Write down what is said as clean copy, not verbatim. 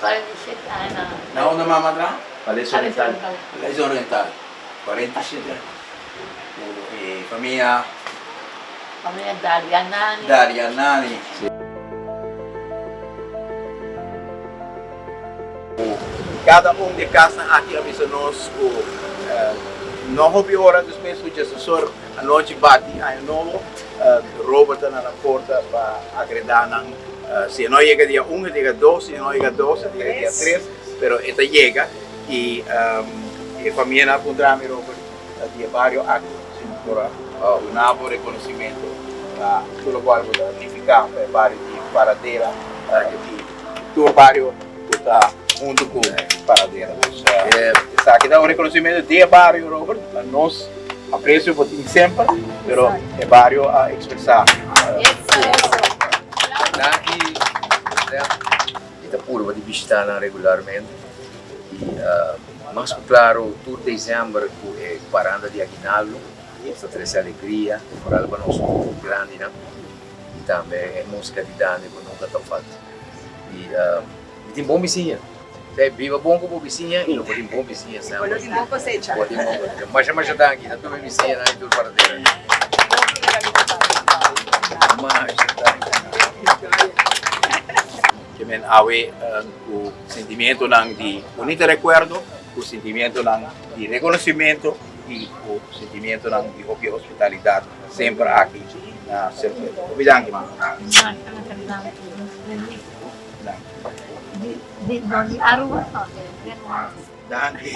47 aña na. Na unda mama traha? Paleis Oriental. Paleis Oriental. 47 aña. Ku e famia. Famia Darianani. Darianani. Kada un di e kasnan aki a bisa nos ku no hopi ora despues ku Djesesor anochi bati Aña Nobo, Robert ta na nan porta pa agredá nan. Si e no yega dia un, e ta yega dos, si e no yega dos, e ta yega dia tres, pero e ta yega. I e famianan a puntra mi, Robert, di e bario aki, si mi por a duna bo rekonosimentu pa tur lokual bo ta nifiká pa e bario di Paradera i tur bario ku ta huntu ku Paradera. Dus esaki ta un rekonosimentu di e bario, Robert, pa nos apresio bo tin semper, pero e bario a ekspresá. Danki, Mi ta purba di bishita nan regularmente y mas cu claro tur december cu e paranda di aguinaldo ta trece alegria foral pa nos grandinan y tambe e musica di dande cu nunca ta falta y mi tin bon bisiña te biba bon cu bo bisiña y lo bo tin bon bisiña semper Bo lo tin bon cosecha. Bo tin bon cosecha. Masha masha danki na tur mi bisiñanan y tur paradera. Masha danki. Ke men awe ku sentimientonan di bunita rekuerdo, ku sentimientonan di rekonosimento i ku sentimientonan di hopi hospitalidat semper aki na Serpento. Hopi danki mama. Danki.